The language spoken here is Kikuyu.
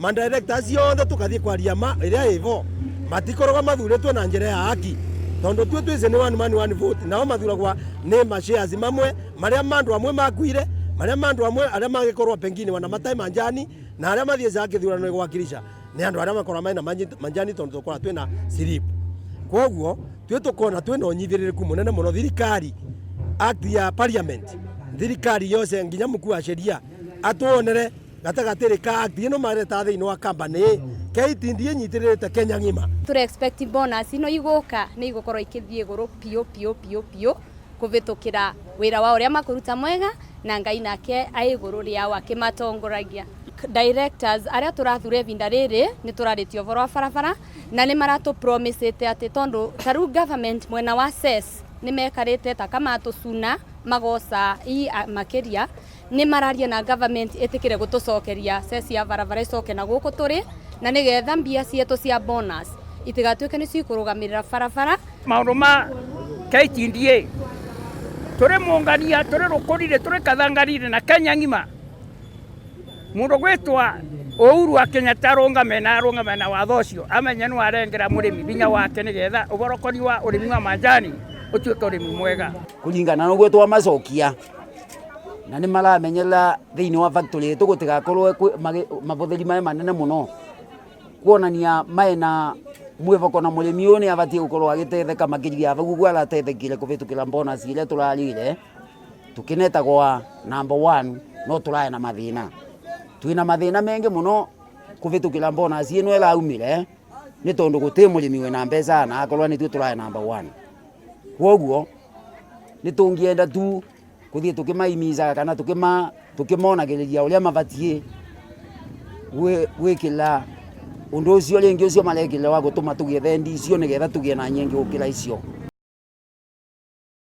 Madirector ciothe tukathie kwaria ma iria ivo matikoragwo mathuritwo na njira ya haki, tondu tue twise ni one man one vote, nao mathuragwa ni mashares mamwe maria mandu amwe makuire, maria mandu amwe aria magikorwo pengine wana matai manjani, na aria mathiecaga kithurano gwakilisha ni andu aria makoragwo mena manjani, tondu tukoragwo twina slip. Koguo twi tukona twina unyithiririku munene muno. Thirikari, act ya parliament, thirikari yose nginya mkuu wa sheria atuonere gatagatĩ ka act ĩno mareta thĩinĩ wa company KTDA nyitirĩrĩte Kenya ng'ima. Ture expect bonus ino iguka ni igukorwo ikithie iguru piu piu piu piu kuvitukira wira wa uria makuruta mwega, na Ngai nake ai iguru riao akimatongoragia. Directors aria turathure ivinda riri ni turaritie uvoro wa barabara, na ni maratu promisete ati tondu taru government mwena wa cess ni mekarite ta kamatucuna magoca i makiria, ni mararia na government itikire gutucokeria cess ya barabara icoke na guku turi, na nigetha mbia cietu cia bonus itigatuike ni cikurugamirira barabara. Maundu ma KTDA turi mungania, turi rukurire, turi kathangarire na Kenya ng'ima, mundu gwitwa Uhuru wa Kenyatta arungame na arungame na watho ucio, amenye no arengera murimi binya wake, nigetha uborokori wa urimi wa majani utuike urimi mwega. Kuringana na uguo twamacokia na nĩ maramenyerera thĩinĩ wa factory ĩtũ gũtigakorwo mabuthĩri mae manene mũno, kuonania mena mwĩvoko na mũrĩmi ũyũ nĩ abatiĩ gũkorwo agĩtetheka makĩria ya vau ũguo aratethekire kũvĩtũkĩra bonus iria tũrarĩire. Tũkĩnetagwa number one, no tũrae na mathĩna, twĩna mathĩna mengi mũno kũvĩtũkĩra bonus ĩno ĩraumire, nĩ tondũ gũtĩ mũrĩmi wĩna mbeca na akorwo nĩ ithuĩ tũrae number one. Koguo nĩ tũngĩenda tu kuthie tukimaimizaga kana tukimonagiriria uria mabatie gwikira undu ucio ringi ucio marekire wa gutuma tugie thendi icio, nigetha tugie na nyingi gukira icio.